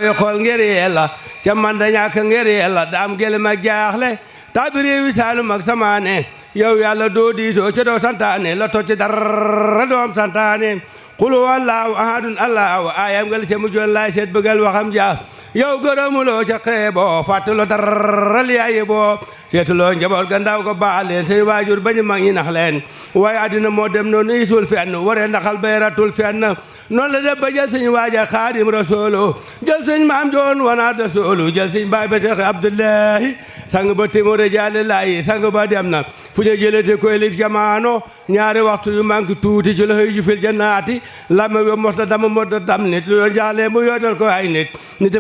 xool ngir yàlla ca man da ñàkk ngir yàlla daam gele ma jaaxle tabi réewi Saalum ak samaane yow yàlla doo diisoo ca doo santaane la tocc dara doom santaane qul huwallaahu ahadun allahu ayam gal ca mujjoon laay seet bëggal waxam ja yow gërëmuloo ca xeeboo fàttaloo dara yaaye boo seetuloo njaboot ga ndaw ko baal leen seen waajur bañu mag ñi nax leen waaye àddina moo dem noonu isul fenn waree naxal bayratul fenn noonu la def ba jël sëñ waaja xaadim rasuulu jël sëñ maam joon wanaat rasuulu jël sëñ baay ba Seex Abdullahi sang ba timo rijaale laayi sang ba dem na fu ñu jëlete koy lif jamaano ñaari waxtu yu manque tuuti ci loxoy ju fil jannaati lama yo mos na dama mot dam nit lu doon jaalee mu yootal ko ay nit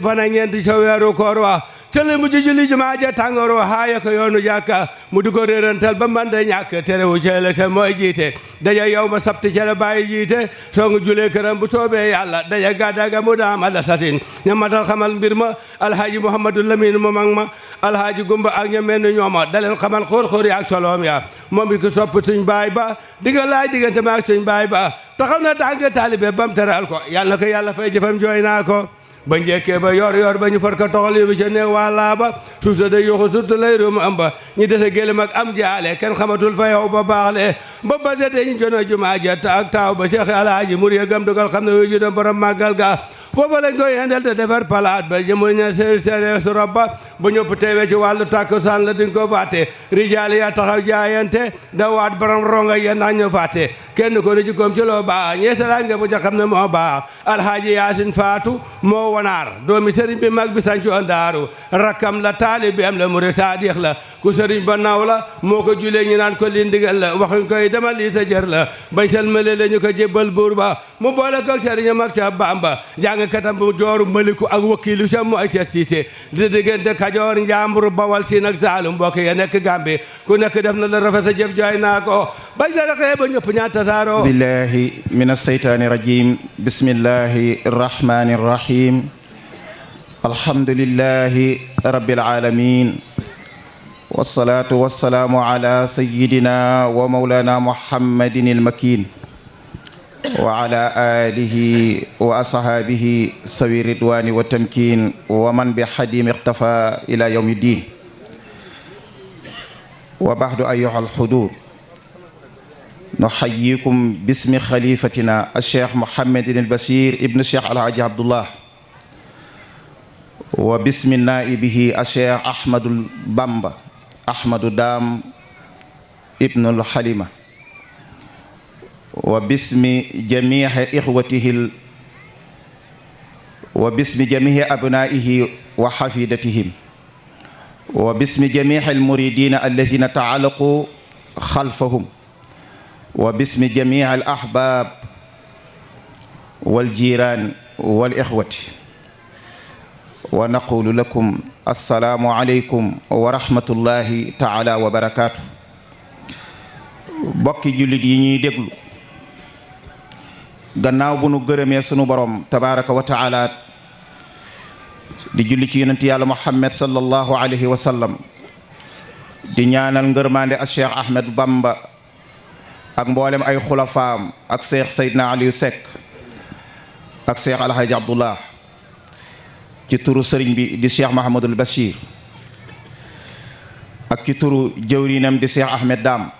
fan ak ñeenti ca weeru koor wa cële mu julli jumaa ja tàngoor wa haaya ko yoonu jàkka mu di ko réerantal ba man de ñàkk terewu cële sa mooy jiite daja yow ma sabti cële bàyyi jiite soo ngi julee këram bu soobee yàlla daja gàddaga mu daam ala sasin ña matal xamal mbir ma alhaaji Mouhamadou Lamine mu mag ma alhaaji Gumba ak ña mel ni ñooma daleen xamal xóor-xóor yi ak soloom ya moom bi ko sopp suñ baay ba digga laaj diggante ma ak suñ baay ba taxaw na tànk taalibe bam teral ko yàlla na ko yàlla fay jëfam jooy naa ko ba njëkkee ba yor ba ñu far ko toxal yóbbu ca néeg wàllaa ba suuf sa day yoxu sut lay ruum am ba ñu dese gélém ak am jaale kenn xamatul fa yow ba baaxle ba ba sete ñu jono jumaa ja ak taaw ba Cheikh Alaaji Muriye gam dugal xam ne wu ju doon borom màggal ga foofu lañ koy yendal te defar palaat ba jëmul ña seere su rob ba bu ñëpp teewee ci wàllu takkusaan la duñ ko fàtte rijaal ya taxaw jaayante da waat borom ronga ya ndax ñu fàtte kenn ko ni jikkoom ci loo baax ñeesalaat nga bu ca xam ne moo baax alhaaji Yaasin Faatu moo wanaar doomi sëriñ bi mag bi sancu andaaru rakkam la taalibi am la murid saadix la ku sëriñ ba naw la moo ko julee ñu naan ko li ndigal la waxuñ koy demal lii sa jër la bañ selmale la ñu ko jébbal buur ba mu boole ko sëriñam ak sa Bamba katam bu jooru maliku ak wakiilu ca mooy Seex Siise di diggante Kajoor Njàmbur Bawal Siin ak Saalum mbokk ya nekk Gàmbi ku nekk def na la rafet sa jëf jooy naa ko ba jaraxee ba ñëpp ñaa tasaaroo billahi min asseytaani rajim bismillahi arrahmani arrahim alhamdulillahi rabbil alamin wassalatu wassalaamu ala sayyidina wa mawlana muhammadin almakin wa ala alihi wa ashaabihi sawi ridwani wa tamkin wa man bi xadim ixtafa ila yawmi ddin wa baxdu ayuha alxudur nuxayikum bismi xalifatina alcheikh Mouhamadin albashir ibnu cheikh alhaji abdullah wa bismi naibihi alcheikh ahmadul bamba ahmadu dam ibnu alxalima wa bismi jamiihi ixwatihi wa bismi jamiihi abnaa'ihi wa xafidatihim wa bismi jamiihi almuridina alladina tacalaqu xalfahum wa bismi jamiihi alahbaab waljiiraan walixwati wa naqulu lakum assalaamu aleykum wa rahmatullahi taala wa barakaatu. bokki jullit yi ñuy déglu gannaaw bu nu gërëmee sunu borom tabaraka wa taala di julli ci yonent yàlla Muhammad sallallahu alayhi wa sallam di ñaanal ngërmande ak Cheikh Ahmed Bamba ak mboolem ay xulafaam ak Cheikh Seydina Aliou Seck ak Cheikh Alhaji Abdullah ci turu sëriñ bi di Cheikh Mahamadul Bachir ak ci turu jëwriñam di Cheikh Ahmed Dam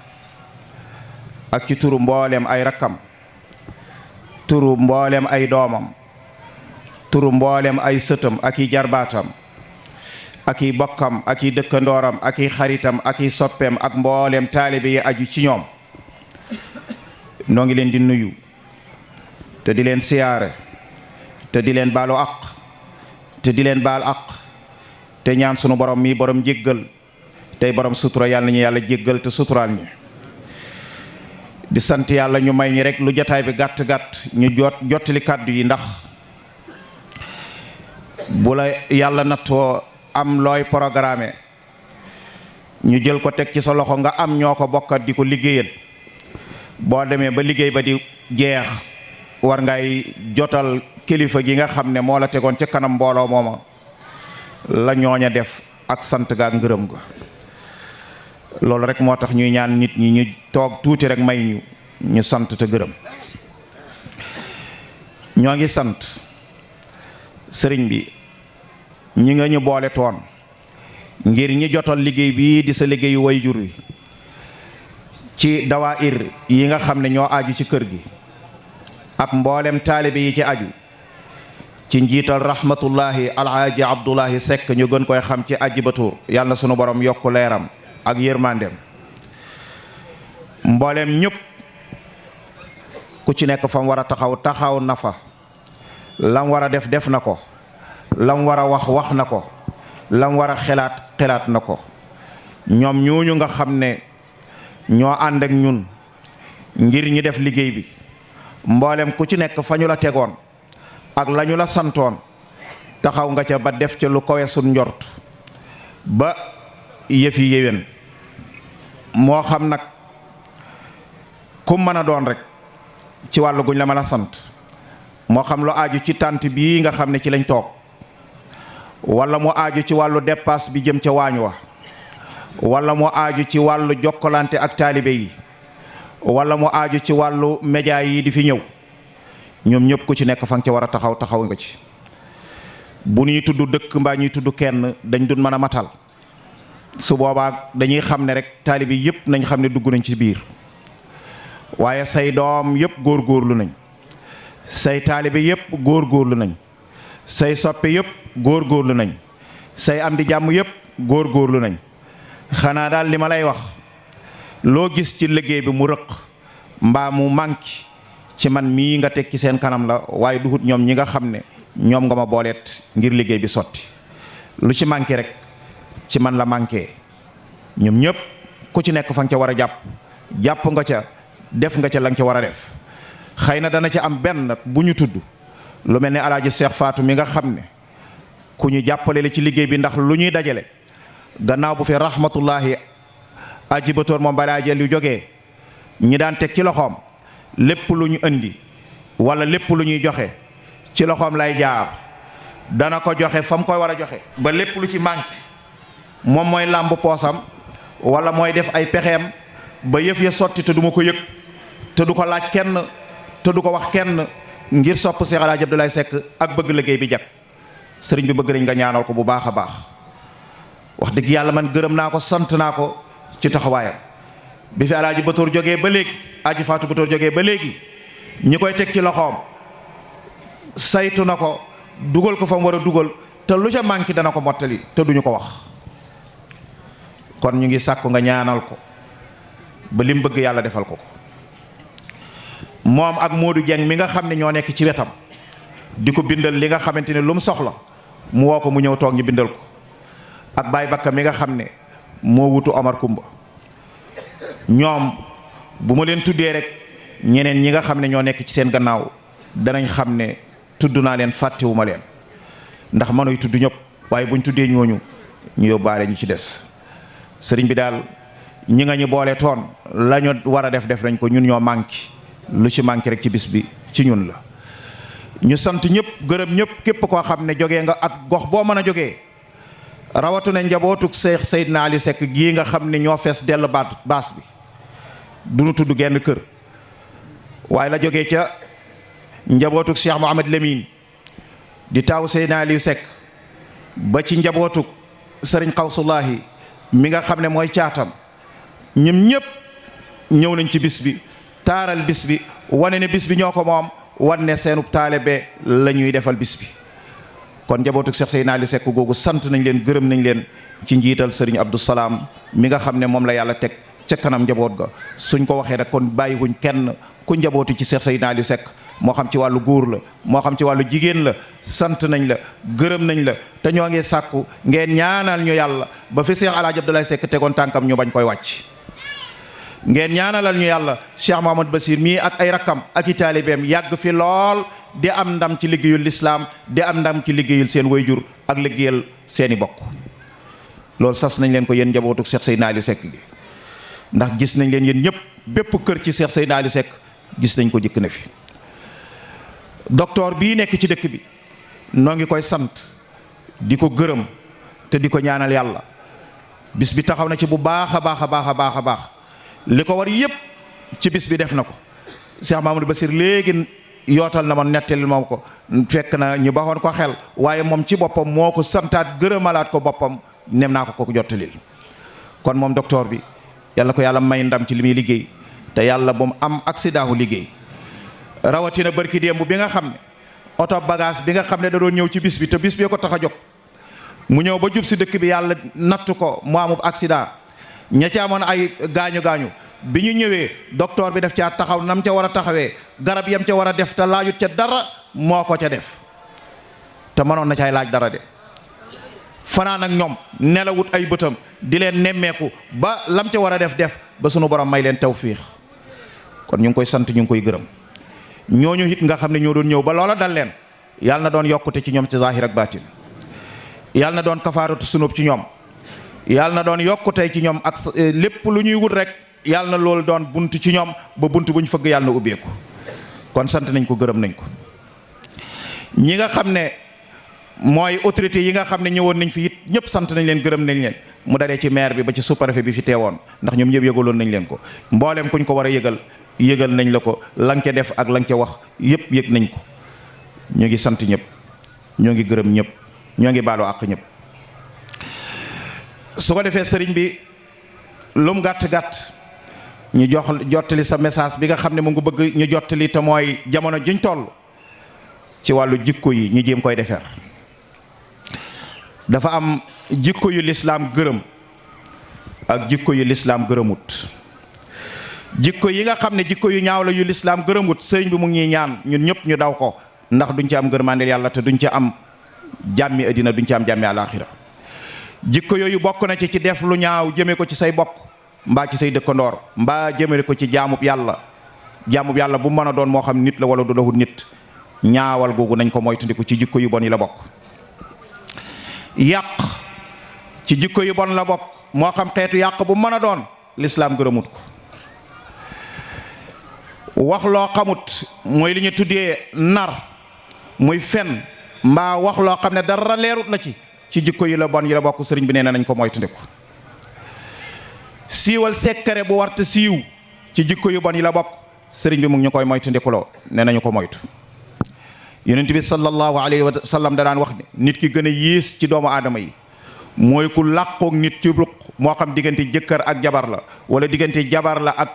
ak ci turu mboolem ay rakkam turu mboolem ay doomam turu mboolem ay sëtam ak i jarbaatam ak i bokkam ak i dëkkandooram ak i xaritam ak i soppeem ak mboolem taalibe yi aju ci ñoom noo ngi leen di nuyu te di leen siyaare te di leen baalu aq te di leen baal aq te ñaan sunu borom mi borom jéggal tey borom sutura yàlla nañu yàlla jéggal te suturaal ñi di sant yàlla ñu may ñi rek lu jotaay bi gàtt-gàtt ñu jottali kàddu yi ndax bu la yàlla nattoo am looy programme ñu jël ko teg ci sa loxo nga am ñoo ko bokkat di ko liggéeyal boo demee ba liggéey ba di jeex war ngay jotal kilifa gi nga xam ne moo la tegoon ca kanam mbooloo mooma la ñooña def ak sant ga ak ngërëm ga loolu rek moo tax ñuy ñaan nit ñi ñu toog tuuti rek may ñu sant te gërëm ñoo ngi sant sëriñ bi ñi nga ñu boole toon ngir ñi jotal liggéey bii di sa liggéeyu wayjur wi ci dawaayir yi nga xam ne ñoo aju ci kër gi ak mboolem taalibe yi ci aju ci njiital rahmatullahi alhaaji Abdullahi Seck ñu gën koy xam ci Aji Batour yàlla na sunu borom yokku leeram ak yërmandeem mboolem ñëpp ku ci nekk fa mu war a taxaw na fa lam war a def na ko lam war a wax na ko lam war a xelaat na ko ñoom ñooñu nga xam ne ñoo ànd ak ñun ngir ñi def liggéey bi mboolem ku ci nekk fa ñu la tegoon ak la ñu la santoon taxaw nga ca ba def ca lu kawe sun njort ba yëf yi yéwén moo xam nag ku mën a doon rek ci wàllu guñ la mën a sant moo xam lu aaju ci tànt bii nga xam ne ci lañ toog wala mu aaju ci wàllu dépasse bi jëm ca waañ wa wala mu aaju ci wàllu jokkalante ak taalibe yi wala mu aaju ci wàllu média yi di fi ñëw ñoom ñëpp ku ci nekk fa nga ca war a taxaw nga ci bu ñuy tudd dëkk mbaa ñuy tudd kenn dañ dun mën a matal su boobaa dañuy xam ne rek taalibe yëpp nañ xam ne dugg nañ ci biir waaye say doom yëpp góorgóorlu nañ say taalibe yëpp góorgóorlu nañ say soppe yëpp góorgóorlu nañ say am di jàmm yëpp góorgóorlu nañ xanaa daal li ma lay wax loo gis ci liggéey bi mu rëq mbaa mu manqué ci man mii nga teg ci seen kanam la waaye duhut ñoom ñi nga xam ne ñoom nga ma booleet ngir liggéey bi sotti lu ci manqué rek ci man la manqué ñoom ñëpp ku ci nekk fa nga ca war a jàpp nga ca def nga ca la nga ca war a def xëy na dana ca am benn bu ñu tudd lu mel ne alaaji Seex Faatu mi nga xam ne ku ñu jàppale la ci liggéey bi ndax lu ñuy dajale gannaaw bu fi rahmatullahi Aji Batoor moom balaa jël yu jógee ñi daan teg ci loxoom lépp lu ñu indi wala lépp lu ñuy joxe ci loxoom lay jaar dana ko joxe fa mu koy war a joxe ba lépp lu ci manqué moom mooy làmb poosam wala mooy def ay pexeem ba yëf ya sotti te du ma ko yëg te du ko laaj kenn te du ko wax kenn ngir sopp Seex Alaaji Abdoulaye Seck ak bëgg liggéey bi jag sëriñ bi bëgg nañ nga ñaanal ko bu baax a baax wax dëgg yàlla man gërëm naa ko sant naa ko ci taxawaayam bi fi Alaaji Batoor jógee ba léegi Aji Faatu Batoor jógee ba léegi ñi koy teg ci loxoom saytu na ko dugal ko fa mu war a dugal te lu ca manqué dana ko mottali te duñu ko wax kon ñu ngi sàkku nga ñaanal ko ba lim bëgg yàlla defal ko moom ak Modou Dieng mi nga xam ne ñoo nekk ci wetam di ko bindal li nga xamante ne lu mu soxla mu woo ko mu ñëw toog ñu bindal ko ak Baye Bakka mi nga xam ne moo wutu Omar Kumba ñoom bu ma leen tuddee rek ñeneen ñi nga xam ne ñoo nekk ci seen gannaaw danañ xam ne tudd naa leen fàttewuma leen ndax mënuy tudd ñëpp waaye buñ tuddee ñooñu ñu yóbbaale ñu ci des sëriñ bi daal ñi nga ñu boole toon la ñu war a def nañ ko ñun ñoo manqué lu ci manqué rek ci bis bi ci ñun la ñu sant ñëpp gërëm ñëpp képp koo xam ne jógee nga ak gox boo mën a jógee rawatu na njabootuk Seex Seydina Ali Seck gii nga xam ne ñoo fees dell baas bi du nu tudd genn kër waaye la jógee ca njabootuk Cheikh Mouhamad Lamine di taaw Seydina Ali Seck ba ci njabootuk sëriñ Xawsullahi mi nga xam ne mooy caatam ñoom ñëpp ñëw nañ ci bis bi taaral bis bi wane ne bis bi ñoo ko moom wane ne seenub taalibe la ñuy defal bis bi kon njabootuk Cheikh Seydina Ali Seck googu sant nañ leen gërëm nañ leen ci njiital sëriñ Abdou Salaam mi nga xam ne moom la yàlla teg ca kanam njaboot ga suñ ko waxee rek kon bàyyiwuñ kenn ku njabootu ci Cheikh Seydina Ali Seck moo xam ci wàllu góor la moo xam ci wàllu jigéen la sant nañ la gërëm nañ la te ñoo ngi sàkku ngeen ñaanal ñu yàlla ba fi Cheikh Alaaji Abdoulaye Seck tegoon tànkam ñu bañ koy wàcc ngeen ñaanalal ñu yàlla Cheikh Mouhamad Basir mii ak ay rakkam ak i taalibeem yàgg fi lool di am ndam ci liggéeyul lislaam di am ndam ci liggéeyul seen wayjur ak liggéeyal seeni bokk loolu sas nañ leen ko yéen njabootu Cheikh Seydina Ali Seck gi ndax gis nañ leen yéen ñëpp bépp kër ci Cheikh Seydina Ali Seck gis nañ ko jëkk na fi docteur bii nekk ci dëkk bi noo ngi koy sant di ko gërëm te di ko ñaanal yàlla bis bi taxaw na ci bu baax a baax a baax a baax a baax li ko war yépp ci bis bi def na ko Cheikh Mamadou Bassir léegi yootal na ma nettali moom ko fekk na ñu baxoon ko xel waaye moom ci boppam moo ko santaat gërëmalaat ko boppam nem naa ko jottalil kon moom docteur bi yàlla ko yàlla may ndam ci li muy liggéey te yàlla bu mu am accident wu liggéey rawatina barki démb bi nga xam ne oto bagage bi nga xam ne da doon ñëw ci bis bi te bis bee ko tax a jóg mu ñëw ba jub si dëkk bi yàlla natt ko mu amub accident ña ca amoon ay gaañu bi ñu ñëwee docteur bi def caa taxaw nam ca war a taxawee garab yam ca war a def te laajut ca dara moo ko ca def te mënoon na caay laaj dara de fanaan ak ñoom nelawut ay bëtam di leen nemmeeku ba lam ca war a def ba sunu borom may leen tawfiix kon ñu ngi koy sant ñu ngi koy gërëm ñooñu it nga xam ne ñoo doon ñëw ba loola dal leen yàlla na doon yokkute ci ñoom ci zahir ak baatin yàlla na doon kafaaratu sunub ci ñoom yàlla na doon yokkute ci ñoom ak lépp lu ñuy wut rek yàlla na loolu doon bunt ci ñoom ba bunt bu ñu fëgg yàlla na ubbeeku kon sant nañ ko gërëm nañ ko ñi nga xam ne mooy autorité yi nga xam ne ñëwoon nañ fi it ñëpp sant nañ leen gërëm nañ leen mu daree ci maire bi ba ci sous-préfet bi fi teewoon ndax ñoom ñëpp yëgaloon nañ leen ko mboolem kuñ ko war a yëgal nañ la ko la nga ca def ak la nga ca wax yëpp yëg nañ ko ñoo ngi sant ñëpp ñoo ngi gërëm ñëpp ñoo ngi baalu àq ñëpp su ko defee sëriñ bi lum gàtt ñu jottali sa message bi nga xam ne mu ngi bëgg ñu jottali te mooy jamono jiñ toll ci wàllu jikko yi ñu jéem koy defar dafa am jikko yu lislaam gërëm ak jikko yu lislaam gërëmut jikko yi nga xam ne jikko yu ñaaw la yu lislaam gërëmut sëriñ bi mu ngi ñaan ñun ñëpp ñu daw ko ndax duñ ci am ngërmandeel yàlla te duñ ci am jàmmi àddina duñ ci am jàmmi àlaaxira jikko yooyu bokk na ci def lu ñaaw jëme ko ci say bokk mbaa ci say dëkkandoor mbaa jëmale ko ci jaamub yàlla bu mën a doon moo xam nit la wala du doxul nit ñaawal googu nañ ko moytandiku ci jikko yu bon yi la bokk yàq ci jikko yu bon la bokk moo xam xeetu yàq bu mën a doon lislaam gërëmut ko wax loo xamut mooy li ñu tuddee nar muy fen mbaa wax loo xam ne dara leerut la ci jikko yi la bon yi la bokk sëriñ bi nee na nañ ko moytandiku siiwal sekkare bu warta siiw ci jikko yu bon yi la bokk sëriñ bi mu ngi ñu koy moytandikuloo nee nañu ko moytu yonent bi sallallahu alayhi wa sallam da daan wax ne nit ki gën a yées ci doomu aadama yi mooy ku làqoog nit ci ruq moo xam diggante jëkkër ak jabar la wala diggante jabar la ak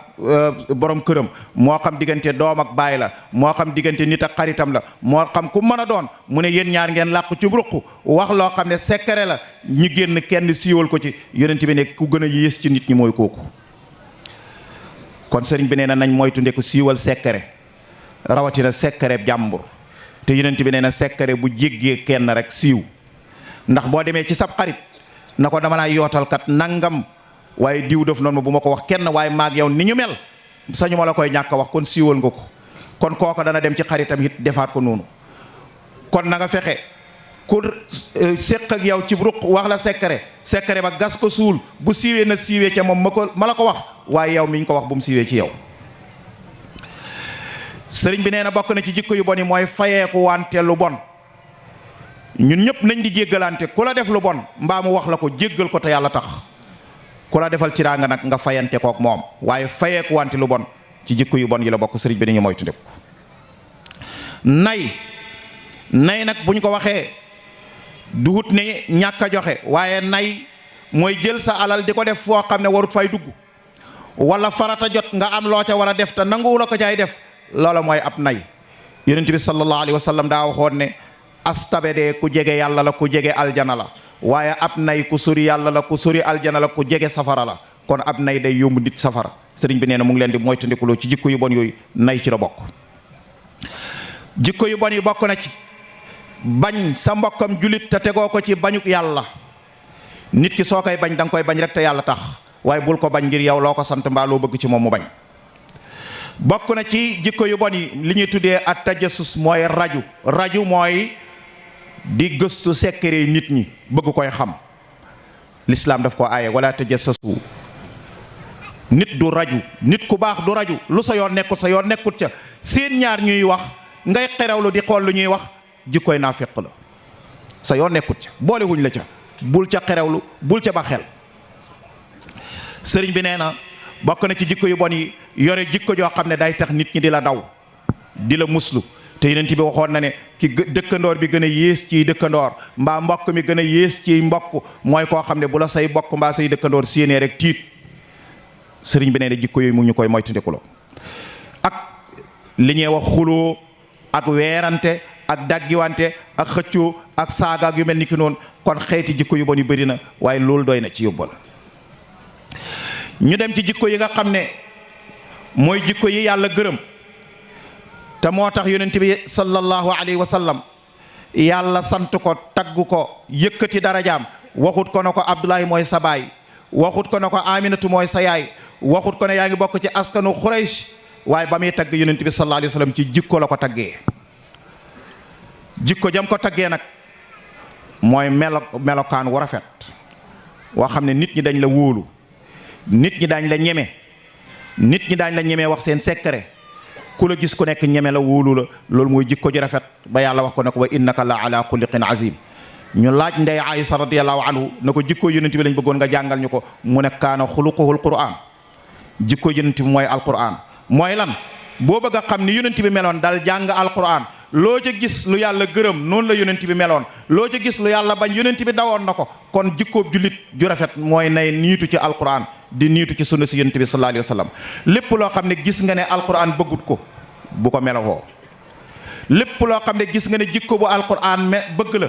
borom këram moo xam diggante doom ak baay la moo xam diggante nit ak xaritam la moo xam ku mën a doon mu ne yéen ñaar ngeen làqu ci ruq wax loo xam ne secret la ñi génn kenn siiwal ko ci yonent bi ne ku gën a yées ci nit ñi mooy kooku kon sëriñ bi nee na nañ moytu ndeku siiwal secret rawatina secret jàmbur te yonent bi nee na secret bu jéggee kenn rek siiw ndax boo demee ci sab xarit na ko dama naa yootal kat nangam waaye diw def noonu ma bu ma ko wax kenn waaye maag yow ni ñu mel sañu ma la koy ñàkk a wax kon siiwal nga ko kon kooka dana dem ci xaritam it defaat ko noonu kon na nga fexe ku séq ak yow ci ruq wax la secret ba gas ko suul bu siiwee na siiwee ca moom ma la ko wax waaye yow mi ñu ko wax bu mu siiwee ci yow sëriñ bi nee na bokk na ci jikko yu bon yi mooy fayeeku wante lu bon ñun ñëpp nañ di jéggalante ku la def lu bon mbaa mu wax la ko jéggal ko te yàlla tax ku la defal tiraanga nag nga fayante kook moom waaye fayeeku wante lu bon ci jikko yu bon yi la bokk sëriñ bi nañu moytu ndek nay nag buñ ko waxee duhut ne ñàkk a joxe waaye nay mooy jël sa alal di ko def foo xam ne warut fay dugg wala farata jot nga am loo ca war a def te nanguwu la ko caay def loola mooy ab nay yonent bi sallallahu alayhi wa sallam daa waxoon ne astabe de ku jege yàlla la ku jege aljana la waaye ab nay ku sori yàlla la ku sori aljana la ku jege safara la kon ab nay day yóbbu nit safara sëriñ bi nee na mu ngi leen di moytandikuloo ci jikko yu bon yooyu nay ci la bokk jikko yu bon yi bokk na ci bañ sa mbokkam julit te tegoo ko ci bañuk yàlla nit ki soo koy bañ da nga koy bañ rek te yàlla tax waaye bul ko bañ ngir yow loo ko sant mbaa loo bëgg ci moom mu bañ bokk na ci jikko yu bon yi li ñuy tuddee at tajassus mooy raju mooy di gëstu secret nit ñi bëgg koy xam lislaam daf ko aaye wala tajassasu nit du raju nit ku baax du raju lu sa yoon nekkut ca seen ñaar ñuy wax ngay xerewlu di xool lu ñuy wax jikkoy naafiq la sa yoon nekkut ca boole wuñ la ca bul ca xerewlu bul ca ba xel sëriñ bi nee na bokk na ci jikko yu bon yi yore jikko joo xam ne day tax nit ñi di la daw di la muslu te yonent bi waxoon na ne ki dëkkandoor bi gën a yées ciy dëkkandoor mbaa mbokk mi gën a yées ciy mbokk mooy koo xam ne bu la say mbokk mbaa say dëkkandoor séenee rek tiit. sëriñ bi nee na jikko yooyu mu ñu koy moytandikuloo ak li ñuy wax xuloo ak weerante ak daggiwante ak xëccoo ak saaga ak yu mel ni ki noonu kon xeeti jikko yu bon yu bëri na waaye loolu doy na ci yóbbal. ñu dem ci jikko yi nga xam ne mooy jikko yi yàlla gërëm te moo tax yonent bi sallallahu alayhi wa sallam yàlla sant ko tagg ko yëkkati darajaam waxut ko na ko Abdullahi mooy sa baay waxut ko na ko Aminatu mooy sa yaay waxut ko ne yaa ngi bokk ci askanu Xuraysh waaye ba muy tagg yonent bi sallallahu alayhi wa sallam ci jikko la ko taggee. jikko jam ko taggee nag mooy melokaan wu rafet woo xam ne nit ñi dañ la wóolu nit ñi daañ la ñeme nit ñi daañ la ñeme wax seen secret ku la gis ku nekk ñeme la wóolu la loolu mooy jikko ji rafet ba yàlla wax ko ne ko wa innaka la ala xuluqin azim. ñu laaj ndey Aysa radiyallahu anhu na ko jikko yonent bi lañ bëggoon nga jàngal ñu ko mu ne kaana xuluquhul qur'an jikko yonent bi mooy alquran mooy lan boo bëgg a xam ni yonent bi meloon dal jàng alquran loo ca gis lu yàlla gërëm noonu la yonent bi meloon loo ca gis lu yàlla bañ yonent bi dawoon na ko kon jikkoob jullit ju rafet mooy nay niitu ci alquran di niitu ci sunna si yonent bi sallallahu alayhi wa sallam lépp loo xam ne gis nga ne alquran bëggut ko bu ko melowoo lépp loo xam ne gis nga ne jikko bu alquran bëgg la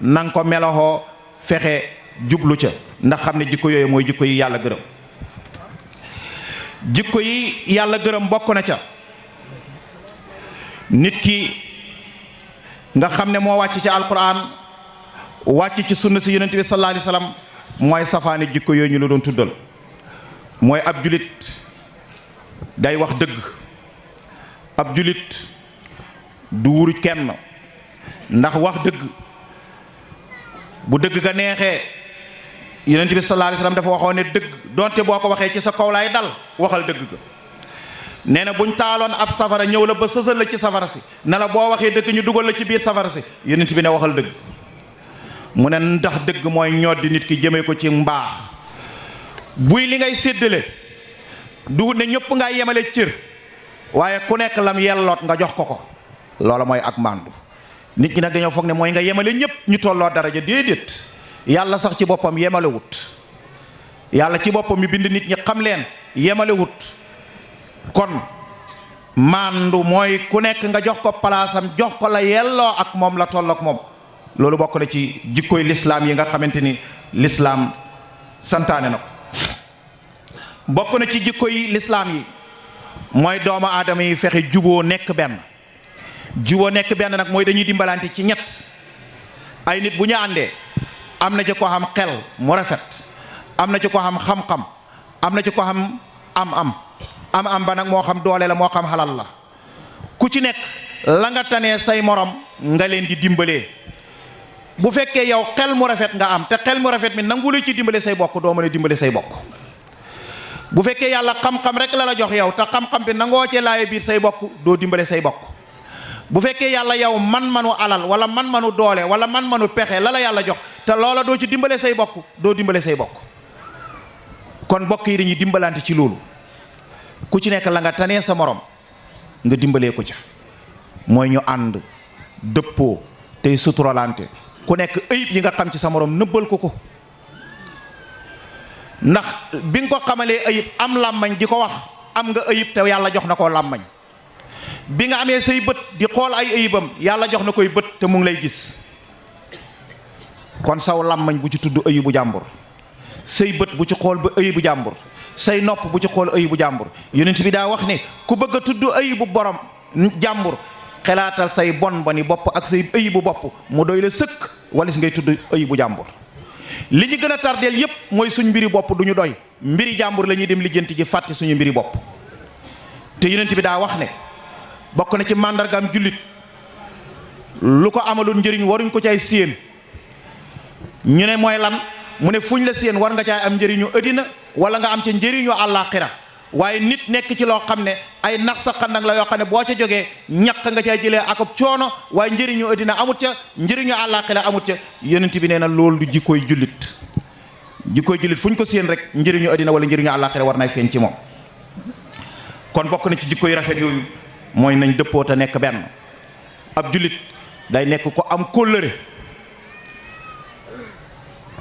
nanga ko melowoo fexe jublu ca ndax xam ne jikko yooyu mooy jikko yi yàlla gërëm jikko yi yàlla gërëm bokk na ca nit ki nga xam ne moo wàcc ci alquran wàcc ci sunna si yonent bi sallallahu alayhi wasallam mooy safaani jikko yooyu ñu la doon tuddal mooy ab julit day wax dëgg ab julit du wuruj kenn ndax wax dëgg bu dëgg ga neexee yonent bi sallallahu alayhi wasallam dafa waxoon ne dëgg donte boo ko waxee ci sa kaw laay dal waxal dëgg ga nee na buñ taaloon ab safara ñëw la ba sësal la ci safara si ne la boo waxee dëgg ñu dugal la ci biir safara si yonent bi ne waxal dëgg mu ne ndax dëgg mooy ñoddi nit ki jëmee ko ci mbaax buy li ngay séddale du ne ñëpp nga yemale cër waaye ku nekk lam yelloot nga jox ko ko loola mooy ak màndu nit ñi nag dañoo foog ne mooy nga yemale ñëpp ñu tolloo daraja déedéet yàlla sax ci boppam yemale wut yàlla ci boppam mi bind nit ñi xam leen yemale wut kon màndu mooy ku nekk nga jox ko palaasam jox ko la yelloo ak moom la tollook moom loolu bokk na ci jikkoy lislaam yi nga xamante ni lislaam santaane na ko bokk na ci jikkoy lislaam yi mooy doomu aadama yi fexe juboo nekk benn juboo nekk benn nag mooy dañuy dimbalante ci ñett ay nit bu ñu àndee am na ci ko xam xel mu rafet am na ci ko xam xam-xam am na ci ko xam am ba nag moo xam doole la moo xam xalal la ku ci nekk la nga tanee say morom nga leen di dimbalee bu fekkee yow xel mu rafet nga am te xel mu rafet mi nangu la ci dimbale say bokk doo mën a dimbale say bokk bu fekkee yàlla xam-xam rek la la jox yow te xam-xam bi nangoo cee laaye biir say bokk doo dimbale say bokk bu fekkee yàlla yow man-manu alal wala man-manu doole wala man-manu pexe la la yàlla jox te loola doo ci dimbale say bokk doo dimbale say bokk kon bokk yi dañuy dimbalante ci loolu ku ci nekk la nga tanee sa morom nga dimbalee ko ca mooy ñu ànd dëppoo tey suturalante ku nekk ayib yi nga xam ci sa morom nëbbal ko ko ndax bi nga ko xamalee ayib am làmmañ di ko wax am nga ayib te yàlla jox na ko làmmañ bi nga amee say bët di xool ay ayibam yàlla jox na koy bët te mu ngi lay gis kon saw làmmañ bu ci tudd ayibu jàmbur say bët bu ci xool ba ayibu jàmbur say nopp bu ci xool ayibu jàmbur yonent bi daa wax ne ku bëgg a tudd ayibu borom jàmbur xelaatal say bon boni bopp ak say ayibu bopp mu doy la sëkk walis ngay tudd ayibu jàmbur li ñu gën a tardeel yépp mooy suñ mbiri bopp du ñu doy mbiri jàmbur la ñuy dem lijjanti ji fàtte suñu mbiri bopp te yonent bi daa wax ne bokk na ci màndargaam jullit lu ko amaloon njëriñ waruñ ko caay séen ñu ne mooy lan mu ne fuñ la séen war nga caay am njëriñu ëddina wala nga am ca njëriñu àllaaxira waaye nit nekk ci loo xam ne ay nax sa xandak la yoo xam ne boo ca jógee ñàkk nga cay jëlee akub coono waaye njëriñu ëddina amut ca njëriñu àllaaxira amut ca yonent bi nee na loolu du jikkooy jullit jikkooy jullit fuñ ko séen rek njëriñu ëddina wala njëriñu àllaaxira war nay feeñ ci moom kon bokk na ci jikko yu rafet yooyu mooy nañ dëppoo te nekk benn. ab jullit day nekk ko am kóllëre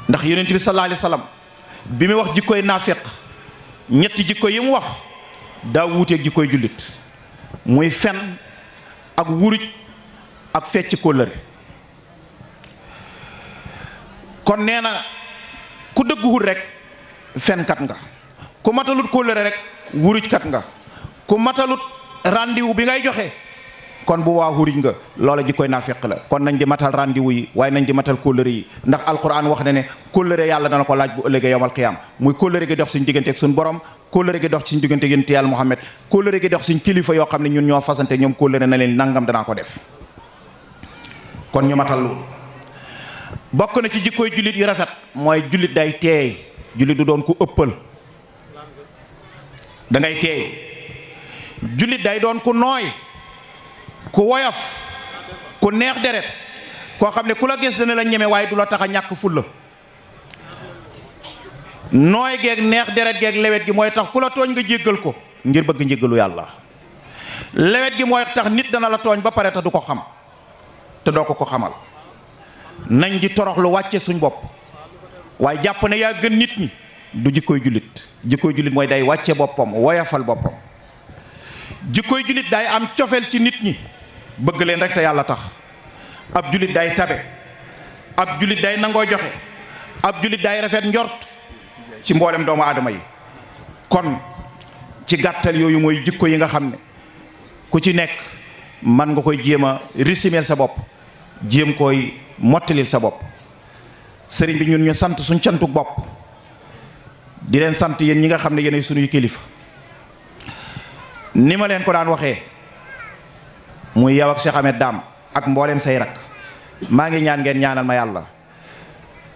ndax yonent bi sallallahu alayhi wa sallam bi muy wax jikkoy naafeq ñetti jikko yi mu wax daa wuuteeg jikkoy jullit muy fen ak wuruj ak fecc kóllëre. kon nee na ku dëgguwul rek fenkat nga, ku matalut kóllëre rek wurujkat nga, ku matalut rendez-vous bi ngay joxe kon bu waa wuruj nga. loola jikkoy naafeq la. kon nañ di matal rendez-vous yi waaye nañ di matal kóllëre yi ndax alquran wax na ne kóllëre yàlla dana ko laaj bu ëllëgee yowmal qiyaam muy kóllëre gi dox suñ diggante ak suñ borom, kóllëre gi dox suñ diggante ak yonent yàlla Muhammad, kóllëre gi dox suñ kilifa yoo xam ne ñun ñoo fasante ñoom kóllëre na leen nangam danaa ko def. kon ñu matal lu bokk na ci jikkooy jullit yu rafet mooy jullit day teey. jullit du doon ku ëppal, da ngay teey. jullit day doon ku nooy, ku woyof, ku neex deret, koo xam ne ku la gis dana la ñeme waaye du la tax a ñàkk fulla. nooy geeg neex deret geeg lewet gi mooy tax ku la tooñ nga jéggal ko ngir bëgg njéggalu yàlla. lewet gi mooy tax nit dana la tooñ ba pare te du ko xam te doo ko xamal. nañ di toroxlu wàcce suñ bopp waaye jàpp ne yaa gën nit ñi du jikkooy jullit. jikkooy jullit mooy day wàcce boppam, woyafal boppam. jikkooy jullit day am cofeel ci nit ñi, bëgg leen rek te yàlla tax. ab jullit day tabe, ab jullit day nangoo joxe, ab jullit day rafet njort ci mboolem doomu aadama yi. kon ci gàttal yooyu mooy jikko yi nga xam ne ku ci nekk man nga koy jéem a risimeel sa bopp, jéem koy mottalil sa bopp. sëriñ bi ñun ñu sant suñ cantuk bopp di leen sant yéen ñi nga xam ne yéenay suñuy kilifa. ni ma leen ko daan waxee muy yow ak Cheikh Ahmed Dame ak mboolem say rak, maa ngi ñaan ngeen ñaanal ma yàlla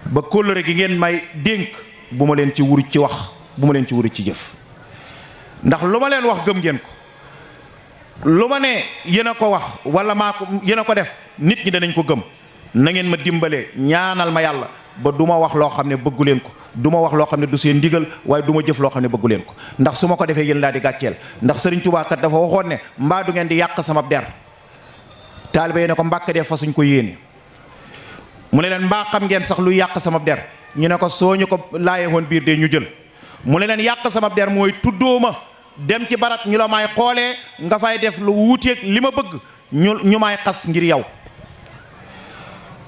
ba kóllëre gi ngeen may dénk bu ma leen ci wuruj ci wax, bu ma leen ci wuruj ci jëf. ndax lu ma leen wax gëm ngeen ko, lu ma ne yéen a ko wax wala maa ko yéen a ko def nit ñi danañ ko gëm. na ngeen ma dimbalee ñaanal ma yàlla ba du ma wax loo xam ne bëggu leen ko, du ma wax loo xam ne du seen ndigal, waaye du ma jëf loo xam ne bëggu leen ko. ndax su ma ko defee yéen laa di gàcceel. ndax Sëriñ Tuubaa kat dafa waxoon ne mbaa du ngeen di yàq sama der. taalibe yi ne ko mbàkke dee fa suñ ko yéene. mu ne leen mbaa xam ngeen sax lu yàq sama der. ñu ne ko soo ñu ko laayee woon biir de ñu jël. mu ne leen yàq sama der mooy tuddoo ma dem ci barat ñu la may xoolee nga fay def lu wuuteeg li ma bëgg ñu may xas ngir yow.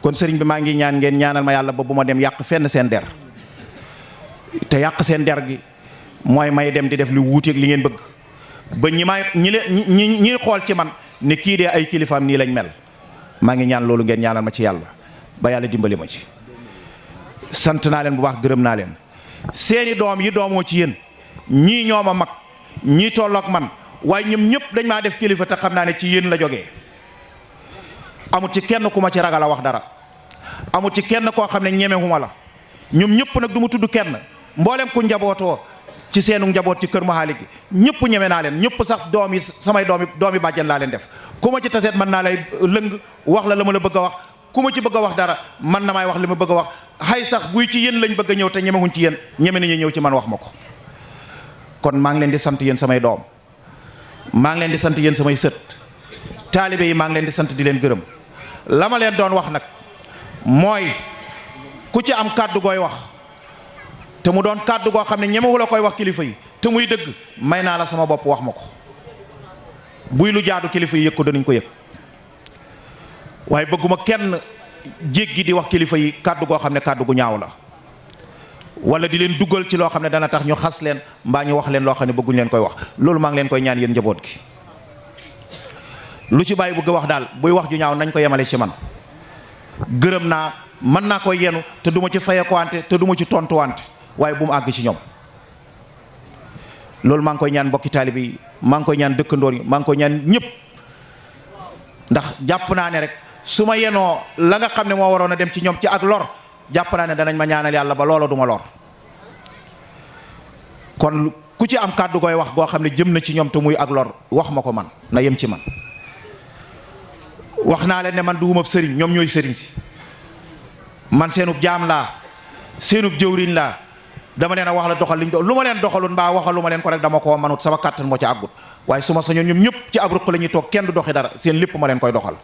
kon sëriñ bi maa ngi ñaan ngeen ñaanal ma yàlla ba bu ma dem yàq fenn seen der. te yàq seen der gi mooy may dem di def lu wuuteeg li ngeen bëgg ba ñi xool ci man ne kii dee ay kilifaam nii lañ mel. maa ngi ñaan loolu ngeen ñaanal ma ci yàlla ba yàlla dimbali ma ci. sant naa leen bu baax, gërëm naa leen. seeni doom yi doomoo ci yéen ñii ñoo ma mag, ñii tolloog man, waaye ñoom ñëpp dañ maa def kilifa te xam naa ne ci yéen la jógee. amul ci kenn ku ma ci ragal a wax dara, amul ci kenn koo xam ne ñemewuma la. ñoom ñëpp nag du ma tudd kenn, mboolem ku njabootoo ci seenu njaboot ci kër Mahaali gi ñëpp ñeme naa leen. ñëpp sax doom yi samay doomi bàjjen laa leen def. ku ma ci taseet mën naa lay lëng wax la ma la bëgg a wax. ku ma ci bëgg a wax dara man na may wax li ma bëgg a wax. xay sax buy ci yéen lañ bëgg a ñëw te ñemewuñ ci yéen, ñeme nañu ñëw ci man wax ma ko. kon maa ngi leen di sant yéen samay doom, maa ngi leen di sant yéen samay sët, taalibe yi maa ngi leen di sant di leen gërëm. la ma leen doon wax nag mooy ku ci am kàddu gooy wax te mu doon kàddu goo xam ne ñemewu la koy wax kilifa yi te muy dëgg, may naa la sama bopp wax ma ko. buy lu jaadu kilifa yi yëg ko danañ ko yëg, waaye bëgguma kenn jéggi di wax kilifa yi kàddu goo xam ne kàddu gu ñaaw la, wala di leen duggal ci loo xam ne dana tax ñu xas leen mbaa ñu wax leen loo xam ne bëgguñ leen koy wax. loolu maa ngi leen koy ñaan yéen njaboot gi. lu ci bàyyi bëgg a wax daal buy wax ju ñaaw nañ ko yemale ci man. gërëm naa, mën naa koy yenu te du ma ci fayeekuwante te du ma ci tontuwante, waaye bu mu àgg ci ñoom. loolu maa ngi koy ñaan mbokki taalibe yi, maa ngi koy ñaan dëkkandoor yi, maa ngi koy ñaan ñëpp. ndax jàpp naa ne rek su ma yenoo la nga xam ne moo waroon a dem ci ñoom ci ak lor, jàpp naa ne danañ ma ñaanal yàlla ba loola du ma lor. kon ku ci am kàddu gooy wax goo xam ne jëm na ci ñoom te muy ak lor, wax ma ko man, na yem ci man. wax naa leen ne man duwumab sëriñ, ñoom ñooy sëriñ si. man seenub jaam laa, seenub jëwriñ laa, dama leen a wax la doxal liñ lu ma leen doxalul mbaa waxalu ma leen ko rek dama koo manut sama kàttan moo ca àggut waaye su ma sañoon ñoom ñëpp ci ab ruq la ñuy toog kenn du doxi dara seen lépp ma leen koy doxal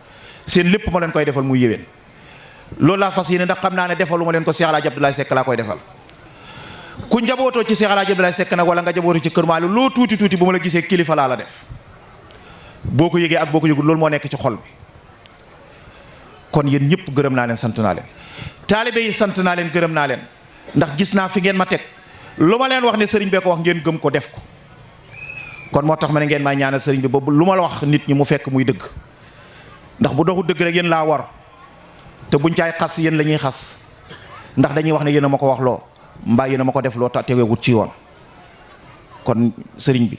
seen lépp ma leen koy defal muy yéwén loolu laa fas yéene ndax xam naa ne defalu ma leen ko Cheikh El Hadj Abdoulaye Seck laa koy defal ku njabootoo ci Cheikh El Hadj Abdoulaye Seck nag wala nga njabootoo ci Kër Malick loo tuuti tuuti bu ma la gisee kilifa laa la def boo ko yëgee ak boo ko yëgul loolu moo nekk ci xol bi kon yéen ñëpp gërëm naa leen sant naa leen taalibe yi sant naa leen gërëm naa leen ndax gis naa fi ngeen ma teg lu ma leen wax ne sëriñ bee ko wax ngeen gëm ko def ko kon moo tax ma ne ngeen may ñaanal sëriñ bi boobu lu ma la wax nit ñi mu fekk muy dëgg ndax bu doxul dëgg rek yéen laa war te buñ caay xas yéen la ñuy xas ndax dañuy wax ne yéen a ma ko wax loo mbaa yéen a ma ko def loo ta tegewut ci yoon kon sëriñ bi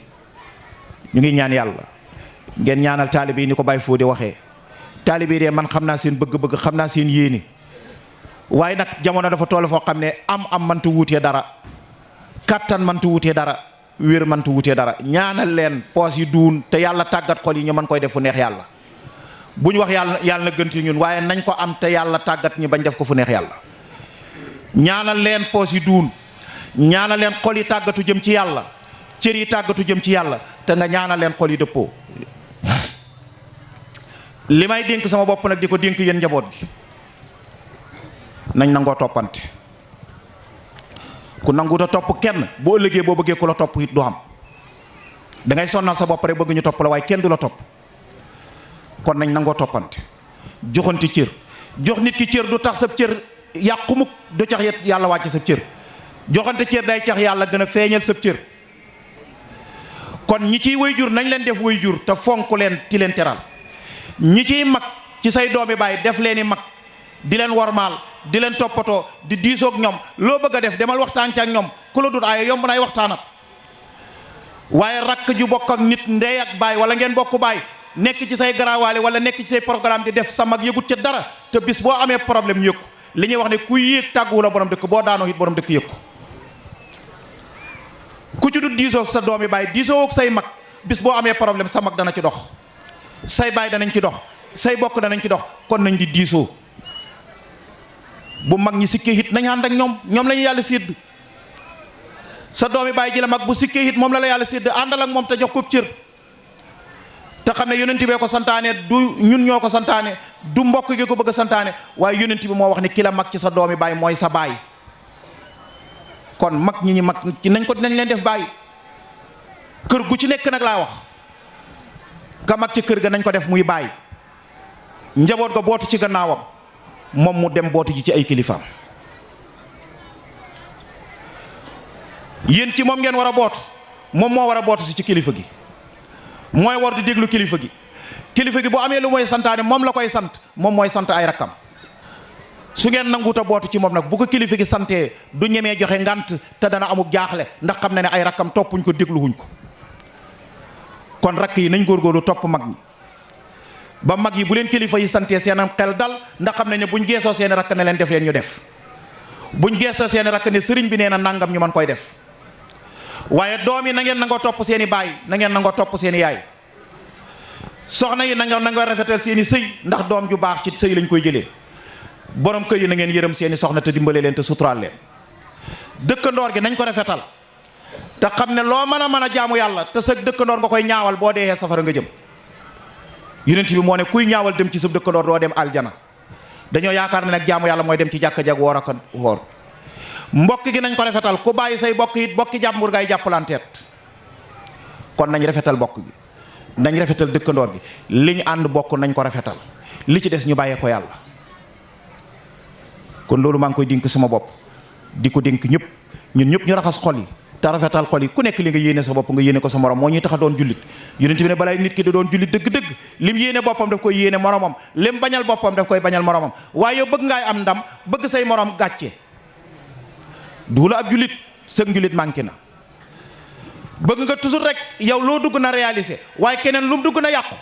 ñu ngi ñaan yàlla ngeen ñaanal taalibe yi ni ko Baye Fodé waxee taalibe yi de man xam naa seen bëgg-bëgg xam naa seen yéene waaye nag jamono dafa toll foo xam ne am mënta wuutee dara kattan mënta wuutee dara wér mënta wuutee dara ñaanal leen poos yi duun te yàlla tàggat xol yi ñu mën koy def fu neex yàlla bu ñu wax yàlla na gën ci ñun waaye nañ ko am te yàlla tàggat ñi bañ def ko fu neex yàlla ñaanal leen poos yi duun ñaanal leen xol yi tàggatu jëm ci yàlla cër yi tàggatu jëm ci yàlla te nga ñaanal leen xol yi dëppoo li may dénk sama bopp nag di ko dénk yéen njaboot gi nañ nangoo toppante ku nanguut a topp kenn boo ëllëgee boo bëggee ku la topp it du xam da ngay sonnal sa bopp rek bëgg ñu topp la waaye kenn du la topp kon nañ nangoo toppante joxante cër jox nit ki cër du tax sab cër yàqu mukk du tax yàlla wàcc sab cër joxante cër day tax yàlla gën a feeñal sab cër kon ñi ciy way jur nañ leen def way jur te fonk leen ti leen teral ñi ciy mag ci say doomi baay def leen i mag di leen wormaal di leen toppatoo di diisoog ñoom loo bëgg a def demal waxtaan ci ak ñoom ku la dut ay yomb nay waxtaanat waaye rakk ju bokk ak nit ndey ak baay wala ngeen bokk baay nekk ci say garaawaale wala nekk ci say programme di def sa mag yëgut ca dara te bis boo amee problème yëg ko li ñuy wax ne ku yéeg tàgguwu la borom dëkk boo daanoo it borom dëkk yëg ko ku ci du diisoog sa doomi baay diisoog say mag bis boo amee problème sa mag dana ci dox say baay danañ ci dox say bokk danañ ci dox kon nañ di diisoo bu mag ñi sikkee it nañ ànd ak ñoom la ñu yàlla sédd sa doomi baay ji la mag bu sikkee it moom la yàlla sédd àndal ak moom te jox ko cër te xam ne yonent bee ko santaane du ñun ñoo ko santaane du mbokk gi ko bëgg a santaane waaye yonent bi moo wax ne ki la mag ci sa doomi baay mooy sa baay kon mag ñi mag ci nañ leen def baay kër gu ci nekk nag laa wax ka mag ci kër ga nañ ko def muy baay njaboot ga bootu ci gannaawam moom mu dem bootu ji ci ay kilifaam yéen ci moom ngeen war a boot moom moo war a bootu si ci kilifa gi mooy war di déglu kilifa gi bu amee lu mooy santaane moom la koy sant moom mooy sant ay rakkam su ngeen nanguta bootu ci moom nag bu ko kilifa gi santee du ñemee joxe ngant te dana amuk jaaxle ndax xam na ne ay rakkam toppuñ ko dégluwuñ ko kon rakk yi nañ góorgóorlu topp mag ñi ba mag yi bu leen kilifa yi santee seenam xel dal ndax xam nañ ne buñ geesoo seeni rakk ne leen def leen ñu def buñ geesoo seeni rakk ne sëriñ bi nee na nangam ñu mën koy def waaye doom yi na ngeen nangoo topp seeni baay na ngeen nangoo topp seeni yaay soxna yi na nga rafetal seeni sëy ndax doom ju baax ci sëy lañ koy jëlee borom kër yi na ngeen yërëm seeni soxna te dimbale leen te suturaal leen dëkkandoor gi nañ ko rafetal te xam ne loo mën a jaamu yàlla te sa dëkkandoor nga koy ñaawal boo dee safara nga jëm yonent bi moo ne kuy ñaawal dem ci sa dëkkandoor doo dem aljana dañoo yaakaar ne nag jaamu yàlla mooy dem ci jàkka jag woor ak woor mbokk gi nañ ko rafetal ku bàyyi say bokk it bokki jàmbur ngay jàppalanteet kon nañ rafetal bokk gi nañ rafetal dëkkandoor gi li ñu ànd bokk nañ ko rafetal li ci des ñu bàyyee ko yàlla kon loolu maa ngi koy dénk sama bopp di ko dénk ñëpp ñun ñëpp ñu raxas xol yi te rafetal xol yi ku nekk li nga yéene sa bopp nga yéene ko sa morom moo ñuy tax a doon jullit yonent bi ne balay nit ki da doon jullit dëgg-dëgg lim yéene boppam daf koy yéene moromam lim bañal boppam daf koy bañal moromam waaye yow bëgg ngaay am ndam bëgg say morom gàcce du la ab jullit sëg njullit manqué na bëgg nga toujours rek yow loo dugg na réaliser waaye keneen lu mu dugg na yàqu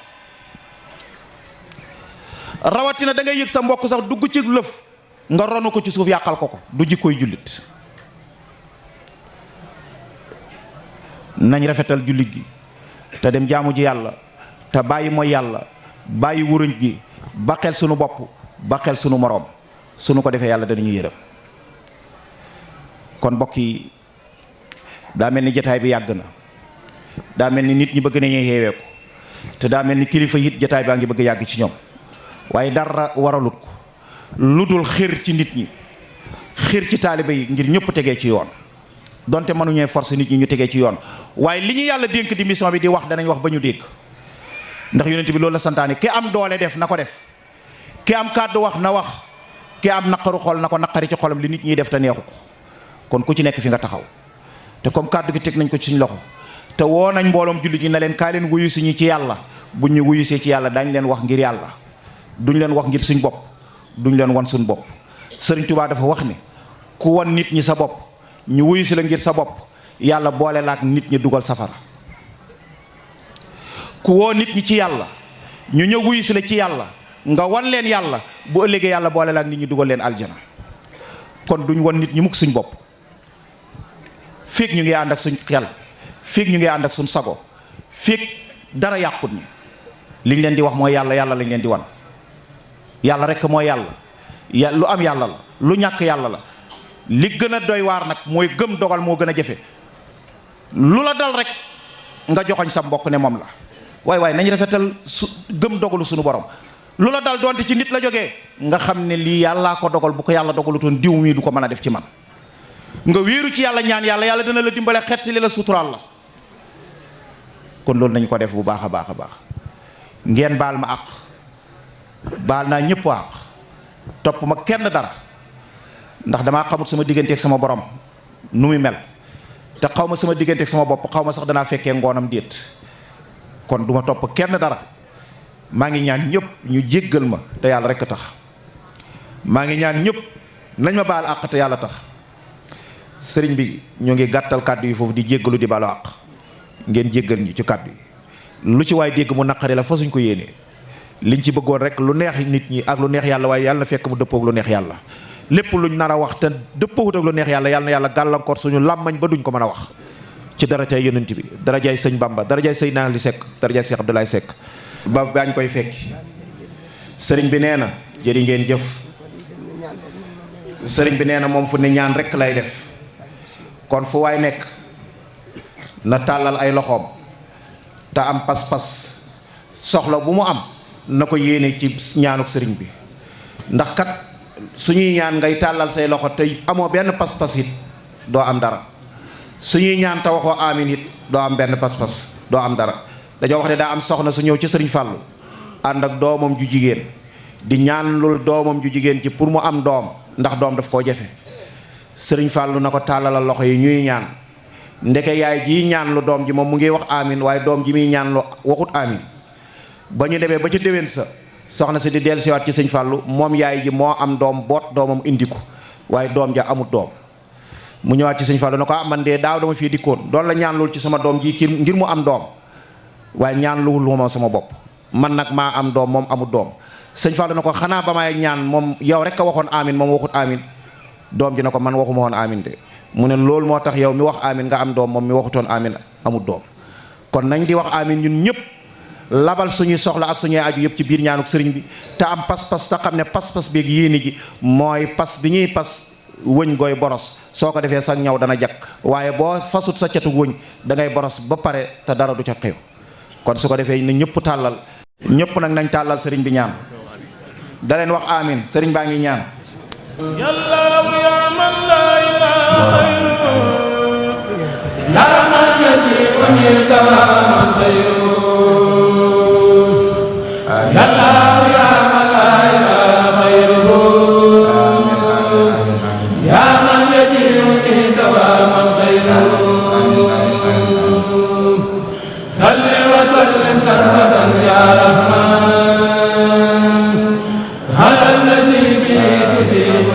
rawatina da ngay yëg sa mbokk sax dugg ci lëf nga ronu ko ci suuf yàqal ko du jikkooy jullit nañ rafetal jullit gi te dem jaamu ji yàlla te bàyyi mooy yàlla bàyyi wuruñ gi ba xel sunu bopp ba xel sunu moroom sunu ko defee yàlla danañu yërëm kon mbokk yi daa mel ni jataay bi yàgg na, daa mel ni nit ñi bëgg nañu xeewee ko, te daa mel ni kilifa it jataay baa ngi bëgg yàgg ci ñoom, waaye dara waralut ko lu dul xir ci nit ñi, xir ci taalibe yi ngir ñëpp tegee ci yoon. donte mënuñee force nit ñi ñu tegee ci yoon, waaye li ñu yàlla dénk di mission bi di wax danañ wax ba ñu dégg, ndax yonent bi loolu la santaane. ki am doole def na ko def, ki am kàddu wax na wax, ki am naqaru xol na ko naqari ci xolam li nit ñiy def te neexu ko. kon ku ci nekk fi nga taxaw, te comme kàddu gi teg nañ ko ci suñ loxo, te woo nañ mbooloom jullit ñi na leen kaa leen wuyu suñu ci yàlla. buñ ñu wuyusee ci yàlla dañ leen wax ngir yàlla, duñ leen wax ngir suñ bopp, duñ leen wan suñ bopp. Sëriñ Tuubaa dafa wax ne ku wan nit ñi sa bopp ñu wuyu si la ngir sa bopp, yàlla boole la ak nit ñi dugal safara. ku woo nit ñi ci yàlla ñu ñëw wuyu si la ci yàlla, nga wan leen yàlla, bu ëllëgee yàlla boole la ak nit ñi dugal leen aljana. kon duñ wan nit ñi mukk suñ bopp, fiig ñu ngi ànd ak suñ xel, fiig ñu ngi ànd ak suñ sago, fiig dara yàqut ñi. liñ leen di wax mooy yàlla, yàlla lañ leen di wan. yàlla rek mooy yàlla, lu am yàlla la, lu ñàkk yàlla la. li gën a doy waar nag mooy gëm dogal moo gën a jafe. lu la dal rek nga joxoñ sa mbokk ne moom la. waaye nañ rafetal gëm dogalu suñu borom. lu la dal doonte ci nit la jógee nga xam ne lii yàllaa ko dogal, bu ko yàlla dogalutoon diw mii du ko mën a def ci man. nga wéeru ci yàlla ñaan yàlla, yàlla dina la dimbale xett li la suturaal la. kon loolu nañ ko def bu baax a baax a baax. ngeen baal ma àq, baal naa ñëpp àq, topp ma kenn dara, ndax damaa xamut sama digganteeg sama borom nu muy mel, te xaw ma sama digganteeg sama bopp, xaw ma sax danaa fekkee ngoonam déet. kon du ma topp kenn dara. maa ngi ñaan ñëpp ñu jéggal ma te yàlla rekk tax. maa ngi ñaan ñëpp nañ ma baal àq te yàlla tax. sëriñ bi ñoo ngi gàttal kàddu yi foofu di jéggalu di baalu àq. ngeen jéggal ñu ci kàddu yi. lu ci waay dégg mu naqari la fa suñ ko yéenee. liñ ci bëggoon rek lu neex nit ñi ak lu neex yàlla, waaye yàlla na fekk mu dëppoog lu neex yàlla. lépp luñ nar a wax te dëppoowut ak lu neex yàlla, yàlla na yàlla gàllankoor suñu làmmañ ba duñ ko mën a wax. ci darajaay yonent bi, darajaay sëñ Bamba, darajaay sëñ Naali Seck, darajaay Cheikh Abdoulaye Seck ba baañ koy fekki. sëriñ bi nee na jëri ngeen jëf. sëriñ bi nee na moom fu ne ñaan rek lay def. kon fu waay nekk na tàllal ay loxoom te am pas-pas, soxla bu mu am na ko yéene ci ñaanuk sëriñ bi. ndax kat suñuy ñaan ngay tàllal say loxo te amoo benn pas-pas it doo am dara. suñuy ñaan te waxoo amin it doo am benn pas-pas, doo am dara. dañoo wax ne daa am soxna su ñëw ci sëriñ Fàllu ànd ak doomam ju jigéen di ñaan lul doomam ju jigéen ci pour mu am doom, ndax doom daf koo jafe. sëriñ Fàllu na ko tàllalal loxo yi ñuy ñaan. ndeke yaay jii ñaan lu doom ji moom mu ngi wax amin, waaye doom ji muy ñaan lu waxut amin. ba ñu demee ba ca déwén sa soxna si di dellusiwaat ci sëñ Fàllu, moom yaay ji moo am doom boot doomam indi ko, waaye doom ja amut doom. mu ñëwaat ci sëñ Fàllu na ko man de daaw dama fii dikkoon doon la ñaan lool ci sama doom ji ngir mu am doom, waaye ñaan luwul moom sama bopp, man nag maa am doom moom amut doom. sëñ Fàllu na ko xanaa ba may ñaan moom yow rek a waxoon amin, moom waxut amin. doom ji na ko man waxuma woon amin de. mu ne loolu moo tax yow mi wax amin nga am doom, moom mi waxutoon amin amut doom. kon nañ di wax amin ñun ñëpp, labal suñuy soxla ak suñuy aju yëpp ci biir ñaanuk sëriñ bi, te am pas-pas te xam ne pas-pas beeg yéene ji mooy pas bi ñuy pas wëñ gooy boros. soo ko defee sax ñaw dana jag, waaye boo fasut sa catu wëñ da ngay boros ba pare te dara du ca xew. kon su ko defee na ñëpp tàllal, ñëpp nag nañ tàllal sëriñ bi ñaan. da leen wax amin, sëriñ baa ngi ñaan. yàlla ya man la ilaha la man yaji wa ni dama khayru yàlla ya man la ilaha khayru ya man yaji wa ni dama khayru salli wa sallim sarmadan ya rahman ala alladhi bi tujibu